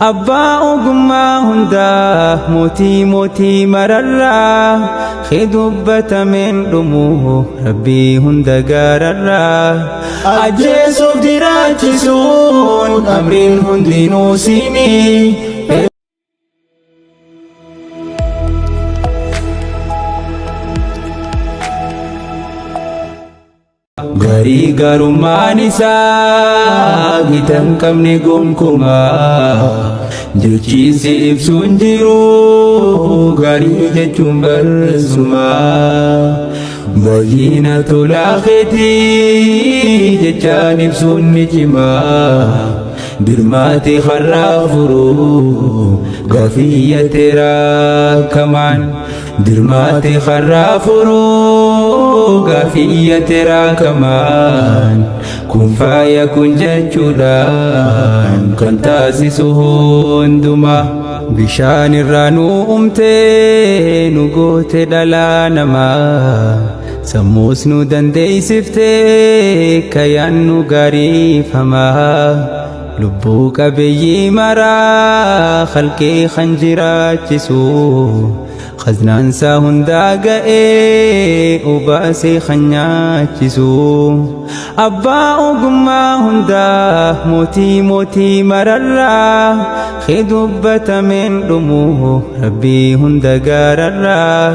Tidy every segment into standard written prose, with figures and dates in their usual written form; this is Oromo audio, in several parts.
Abbaa ogummaa hundaa mootii mootii mararraa kee dubbatameen dhumu rabbii hunda gaararraa. Ajjeesuuf jiraachisuun amriin hundinuu siinii. Garii garummaan isaa gita hin qabne gonkumaa jechiinsi ibsuun jiru garii jechuun barreessumaa. Baay'ina tolaa keetii jechaan ibsuun ni cimaa. Dirmaati har'aa furuu gaafiyya raakamaan. Dirmaati har'aa furuu gaafiyya raakamaan. Kun faaya kun jechuudhaan kan taasisu hundumaa. Bishaan irraa nu uumtee nu goote dhala namaa. Sammuus nu dandeessiftee kayyaan nu gaariifamaa. Lubbuu qabeeyyii maraa halkee kan jiraachisu. Khaznaansaa hundaa ga'ee obaasee kan nyaachisu. Abbaa ogummaa hundaa mootii mootii mararraa kee dubbatameen dhumu rabbii hunda gaararraa.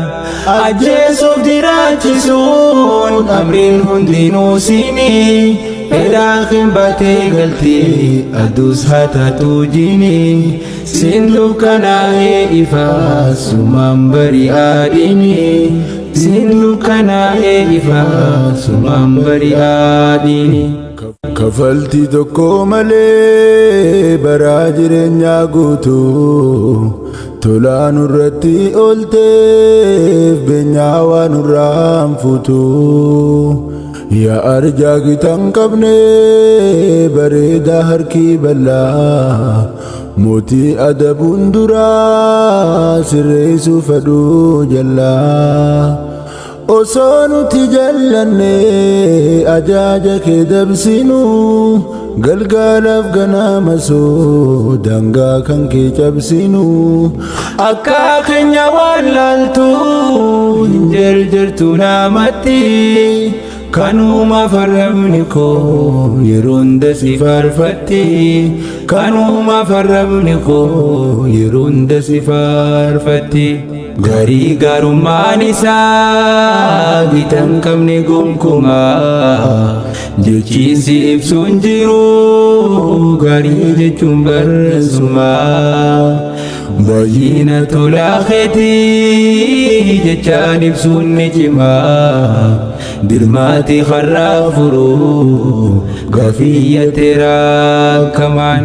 Ajjeesuuf jiraachisuun amriin hundinuu siinii. Fedhaa hin galtee aduus haa taatu jiinii. Siin dukkanaa'ee ifaa sumaan bari'aadhiini. Siin dukkanaa'ee ifaa sumaan bari'aadhiini. Kafaltii tokko malee baraa jireenyaa guutuu tolaa nurratti oolteef beenyaa waan nurraan fuutu. Yaa arjaa gita hin qabne bareedaa harki bal'aa mootii adabuun duraa sirreessuu fadhuu jallaa. Osoo nuti jallanne ajaja kee dabsinu galgalaaf ganama soo daangaa kan kee cabsinu. Akka keenya wallaaltu hin jarjartu namatti. Kanuma farramni koo yeroo hunda si faarfatti. Kanuma farramni koo yeroo hunda si faarfatti. Garii garummaan isaa gita hin qabne gonkumaa. Jechiinsi ibsuun jiru garii jechuun barreessumaa. Baay'ina tolaa keetii jechaan ibsuun ni cimaa. Dirmaati har'aa furuu gaafiyya raakamaan.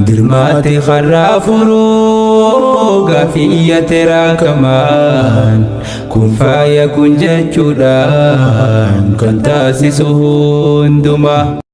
Dirmaati har'aa furuu gaafiyya raakamaan. Kun faaya kun jechuudhaan kan taasisu hundumaa.